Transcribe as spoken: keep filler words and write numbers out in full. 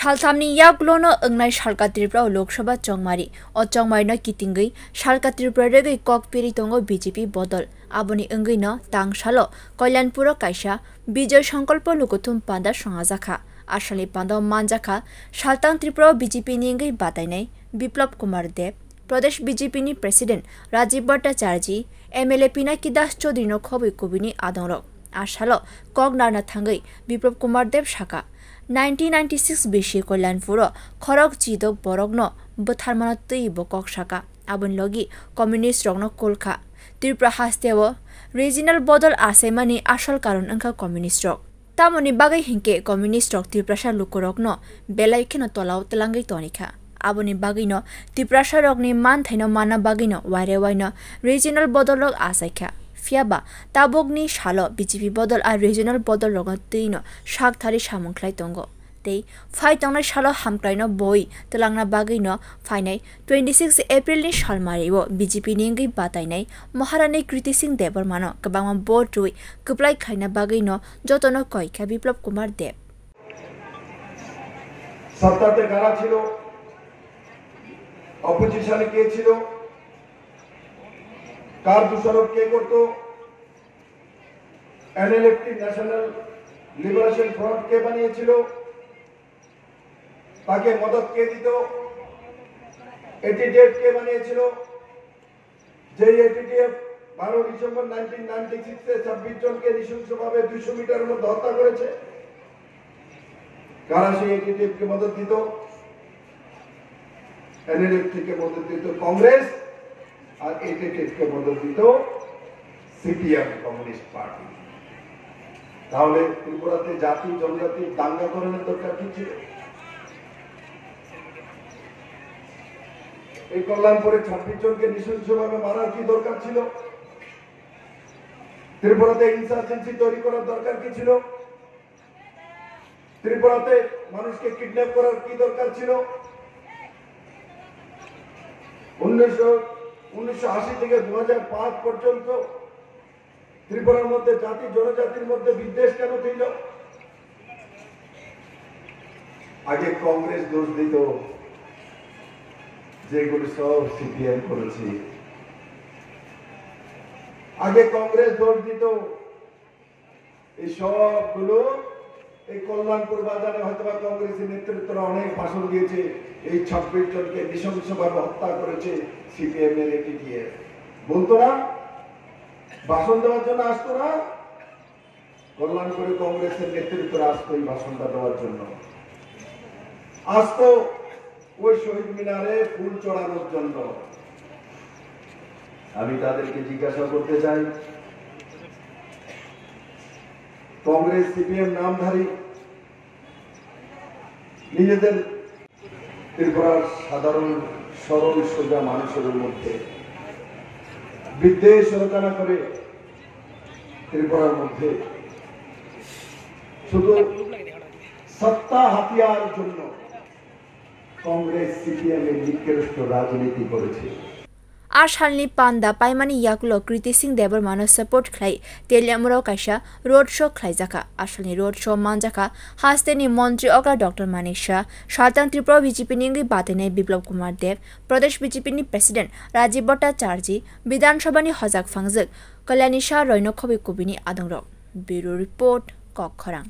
Salthamni yagulono wngnai Salka Tripura o Lok Sabha chongmari. O chongmarino kitingwi Salka Tripura regwi kok piri tongo B J P bodol. Aboni wngwino tang salo Kalyanpuro kaisa Bijoy Sankalpo lukuthum panda swngajakha. Asalni pandao manjakha Saltang Tripura o B J P ni wngwi batainai Biplab Kumar Deb, Pradesh B J P ni President Rajiv Bhattacharjee, M L A Pinaki Das Chaudhary no khobwi kubini adongrok. A salo kok narna thangwi Biplab Kumar Deb saka, nineteen ninety-six bisi Kalyanpuro khorok chidok borokno bwtharmano twi bo kok saka. Aboni logi communist rokno kulkha. Tripura hasteo regional bodol achaimani asol karon wngkha communist rok. Tamoni bagwi hinkhe communist rok Tiprasa lukurokno belai kheno tolao twlangwi tonikha. Aboni bagwino Tiprasa rokni manthaino manna bagwino waire waino regional bodol rok achaikha. Phiyaba tabukni salo B J P bodol a regional bodol rokno twino sakthari samung khlai tongo. Tei phai tongnai salo hamkraino boi twlangna bagwino phainai twenty six April ni salmario B J P ni wngwi batainai Maharani Kriti Singh Debbarmano kwbangma vote rwi kwplai khlaina bagwino jotono koikha Biplab Kumar Deb. সত্তাতে কারা ছিল, অপোজিশনে কে ছিল, কার দোষারোপ কে করত, NLFT, national liberation front কে বানিয়েছিল, তাকে মদত কে দিত, এটিটিএফ কে বানিয়েছিল, যে এটিটিএফ বারো ডিসেম্বর নাইনটিন নাইনটি সিক্সে ছাব্বিশ জনকে নৃশংসভাবে দুইশো মিটারের মধ্যে হত্যা করেছে। কারা সেই এটিটিএফ কে মদত দিত? এনএলএফটি কে মদত দিত কংগ্রেস, আর এটিটিএফ কে মদত দিত সিপিএম, কমিউনিস্ট পার্টি। তাহলে ত্রিপুরাতে জাতি জনজাতি দাঙ্গা করানোর দরকার কি ছিল? এই কল্যাণপুরে ছাব্বিশ জনকে নৃশংসভাবে মারার কি দরকার ছিল? ত্রিপুরাতে ইনসার্জেন্সি তৈরি করার দরকার কি ছিল? ত্রিপুরাতে মানুষকে কিডন্যাপ করার কি দরকার ছিল? উনিশশো উনিশশো আশি থেকে দু হাজার পাঁচ পর্যন্ত ত্রিপুরার মধ্যে জাতি জনজাতির মধ্যে বিদ্বেষ কেন ছিল? আগে কংগ্রেস দোষ দিত, যেগুলো সব সিপিএম করেছে। আগে কংগ্রেস দোষ দিত, এই সবগুলো এই কল্যাণপুর বাজারে হয়তোবা কংগ্রেসের নেতৃত্বরা অনেক ভাষণ দিয়েছে, এই ছাব্বিশ জনকে নৃশংসভাবে হত্যা করেছে সিপিএম এর এটিটিএফ। বলতো না? ভাষণ দেওয়ার জন্য আসতো না? কল্যাণপুরে কংগ্রেসের নেতৃত্বরা আসতো এই ভাষণটা দেওয়ার জন্য, আসতো ওই শহীদ মিনারে ফুল চড়ানোর জন্য। আমি তাদেরকে জিজ্ঞাসা করতে চাই, কংগ্রেস সিপিএম নামধারী নিজেদের ত্রিপুরার সাধারণ সরল সোজা মানুষের মধ্যে বিদ্বেষ রচনা করে ত্রিপুরার মধ্যে শুধু সত্তা হাতিয়ার জন্য কংগ্রেস সিপিএম এর নিকৃষ্ট রাজনীতি করেছে। A salni panda paimani yagulo Kriti Singh Debbarmano support khlai Teliamura kaisa road show khlaijakha. A salni road show manjakha hasteni montri okra Doctor Manik Saha, Saltang Tripura B J P ni wngwi batainai Biplab Kumar Deb, Pradesh B J P ni President Rajiv Bhattacharjee, Bidhan Sabha ni hojak phangjak Kalyani Saha roino khobwi kubini adongrok. Bureau Report, Kokkhorang.